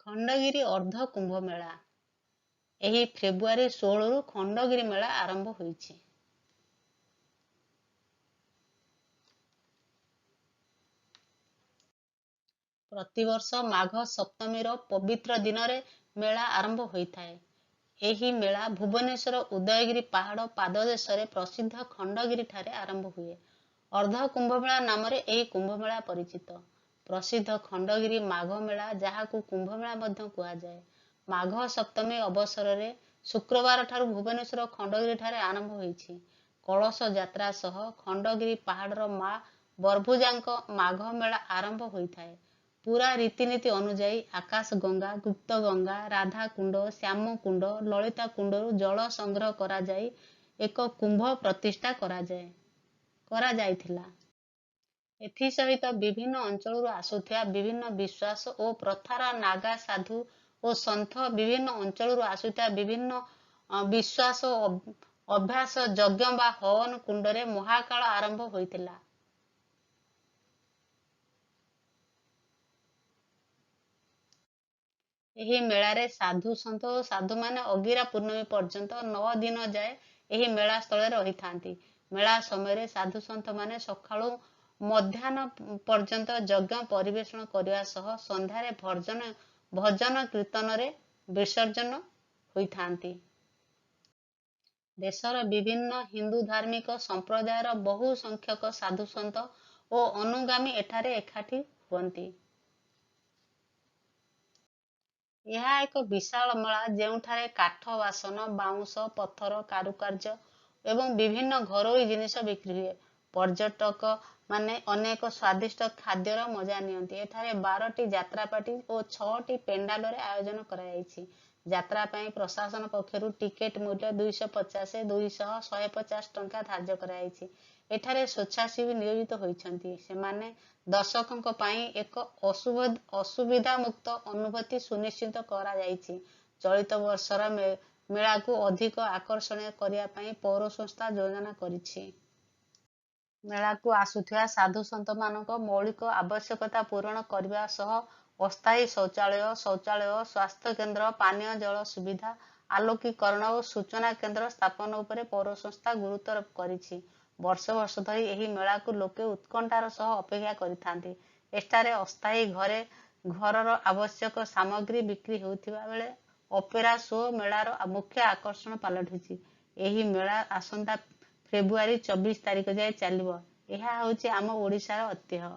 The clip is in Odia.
ଖଣ୍ଡଗିରି ଅର୍ଦ୍ଧ କୁମ୍ଭ ମେଳା। ଏହି ଫେବୃଆରୀ 16ରୁ ଖଣ୍ଡଗିରି ମେଳା ଆରମ୍ଭ ହୋଇଛି। ପ୍ରତିବର୍ଷ ମାଘ ସପ୍ତମୀର ପବିତ୍ର ଦିନରେ ମେଳା ଆରମ୍ଭ ହୋଇଥାଏ। ଏହି ମେଳା ଭୁବନେଶ୍ୱର ଉଦୟଗିରି ପାହାଡ଼ ପାଦଦେଶରେ ପ୍ରସିଦ୍ଧ ଖଣ୍ଡଗିରିଠାରେ ଆରମ୍ଭ ହୁଏ। ଅର୍ଦ୍ଧ କୁମ୍ଭମେଳା ନାମରେ ଏହି କୁମ୍ଭମେଳା ପରିଚିତ। ପ୍ରସିଦ୍ଧ ଖଣ୍ଡଗିରି ମାଘ ମେଳା, ଯାହାକୁ କୁମ୍ଭମେଳା ମଧ୍ୟ କୁହାଯାଏ, ମାଘ ସପ୍ତମୀ ଅବସରରେ ଶୁକ୍ରବାରଠାରୁ ଭୁବନେଶ୍ୱର ଖଣ୍ଡଗିରିଠାରେ ଆରମ୍ଭ ହୋଇଛି। କଳସ ଯାତ୍ରା ସହ ଖଣ୍ଡଗିରି ପାହାଡ଼ର ମା ବରଭୁଜାଙ୍କ ମାଘ ମେଳା ଆରମ୍ଭ ହୋଇଥାଏ। ପୁରା ରୀତିନୀତି ଅନୁଯାୟୀ ଆକାଶଗଙ୍ଗା, ଗୁପ୍ତଗଙ୍ଗା, ରାଧାକୁଣ୍ଡ, ଶ୍ୟାମକୁଣ୍ଡ, ଲଳିତା କୁଣ୍ଡରୁ ଜଳ ସଂଗ୍ରହ କରାଯାଇ ଏକ କୁମ୍ଭ ପ୍ରତିଷ୍ଠା କରାଯାଇଥିଲା। ଏଥିସହିତ ବିଭିନ୍ନ ଅଞ୍ଚଳରୁ ଆସୁଥିବା ବିଭିନ୍ନ ବିଶ୍ୱାସ ଓ ପ୍ରଥାର ନାଗା ସାଧୁ ଓ ସନ୍ଥ, ବିଭିନ୍ନ ଅଞ୍ଚଳରୁ ଆସୁଥିବା ବିଭିନ୍ନ ବିଶ୍ୱାସ ଓ ଅଭ୍ୟାସ ଯଜ୍ଞ ବା ହବନ କୁଣ୍ଡରେ ମହାକାଳ ଆରମ୍ଭ ହୋଇଥିଲା। ଏହି ମେଳାରେ ସାଧୁ ସନ୍ଥ ଓ ସାଧୁମାନେ ଅଗିରା ପୂର୍ଣ୍ଣମୀ ପର୍ଯ୍ୟନ୍ତ 9 ଦିନ ଯାଏ ଏହି ମେଳା ସ୍ଥଳରେ ରହିଥାନ୍ତି। ମେଳା ସମୟରେ ସାଧୁସନ୍ଥମାନେ ସକାଳୁ ମଧ୍ୟାହ୍ନ ପର୍ଯ୍ୟନ୍ତ ଯଜ୍ଞ ପରିବେଷଣ କରିବା ସହ ସନ୍ଧ୍ୟାରେ ଭଜନ କୀର୍ତ୍ତନରେ ବିସର୍ଜନ ହୋଇଥାନ୍ତି। ଦେଶର ବିଭିନ୍ନ ହିନ୍ଦୁ ଧାର୍ମିକ ସମ୍ପ୍ରଦାୟର ବହୁ ସଂଖ୍ୟକ ସାଧୁସନ୍ଥ ଓ ଅନୁଗାମୀ ଏଠାରେ ଏକାଠି ହୁଅନ୍ତି। ଏହା ଏକ ବିଶାଳ ମେଳା, ଯେଉଁଠାରେ କାଠ ବାସନ, ବାଉଁଶ, ପଥର କାରୁକାର୍ଯ୍ୟ ଏବଂ ବିଭିନ୍ନ ଘରୋଇ ଜିନିଷ ବିକ୍ରି ହୁଏ। ପର୍ଯ୍ୟଟକମାନେ ଅନେକ ସ୍ୱାଦିଷ୍ଟ ଖାଦ୍ୟର ମଜା ନିଅନ୍ତି। ଏଠାରେ 12ଟି ଯାତ୍ରାପାର୍ଟି ଓ 6ଟି ପେଣ୍ଡାଲରେ ଆୟୋଜନ କରାଯାଇଛି। ଯାତ୍ରା ପାଇଁ ପ୍ରଶାସନ ପକ୍ଷରୁ ଟିକେଟ ମୂଲ୍ୟ 250, 200, 150 ଟଙ୍କା ଧାର୍ଯ୍ୟ କରାଯାଇଛି। ଏଠାରେ ସ୍ୱେଚ୍ଛାସେବୀ ନିୟୋଜିତ ହୋଇଛନ୍ତି। ସେମାନେ ଦର୍ଶକଙ୍କ ପାଇଁ ଏକ ଅସୁବିଧାମୁକ୍ତ ଅନୁଭୂତି ସୁନିଶ୍ଚିତ କରାଯାଇଛି। ଚଳିତ ବର୍ଷର ମେଳାକୁ ଅଧିକ ଆକର୍ଷଣୀୟ କରିବା ପାଇଁ ପୌରସଂସ୍ଥା ଯୋଜନା କରିଛି। ମେଳାକୁ ଆସୁଥିବା ସାଧୁସନ୍ଥମାନଙ୍କ ମୌଳିକ ଆବଶ୍ୟକତା ପୂରଣ କରିବା ସହ ଅସ୍ଥାୟୀ ଶୌଚାଳୟ, ସ୍ୱାସ୍ଥ୍ୟକେନ୍ଦ୍ର, ପାନୀୟ ଜଳ ସୁବିଧା, ଆଲୋକୀକରଣ ଓ ସୂଚନା କେନ୍ଦ୍ର ସ୍ଥାପନ ଉପରେ ପୌରସଂସ୍ଥା ଗୁରୁତ୍ୱାରୋପ କରିଛି। ବର୍ଷ ବର୍ଷ ଧରି ଏହି ମେଳାକୁ ଲୋକେ ଉତ୍କଣ୍ଠାର ସହ ଅପେକ୍ଷା କରିଥାନ୍ତି। ଏଠାରେ ଅସ୍ଥାୟୀ ଘରେ ଘରର ଆବଶ୍ୟକ ସାମଗ୍ରୀ ବିକ୍ରି ହେଉଥିବା ବେଳେ ଅପେରା ଶୋ ମେଳାର ମୁଖ୍ୟ ଆକର୍ଷଣ ପାଲଟିଛି। ଏହି ମେଳା ଆସନ୍ତା ଫେବୃଆରୀ 24 ତାରିଖ ଯାଏ ଚାଲିବ। ଏହା ହେଉଛି ଆମ ଓଡ଼ିଶାର ଐତିହ୍ୟ।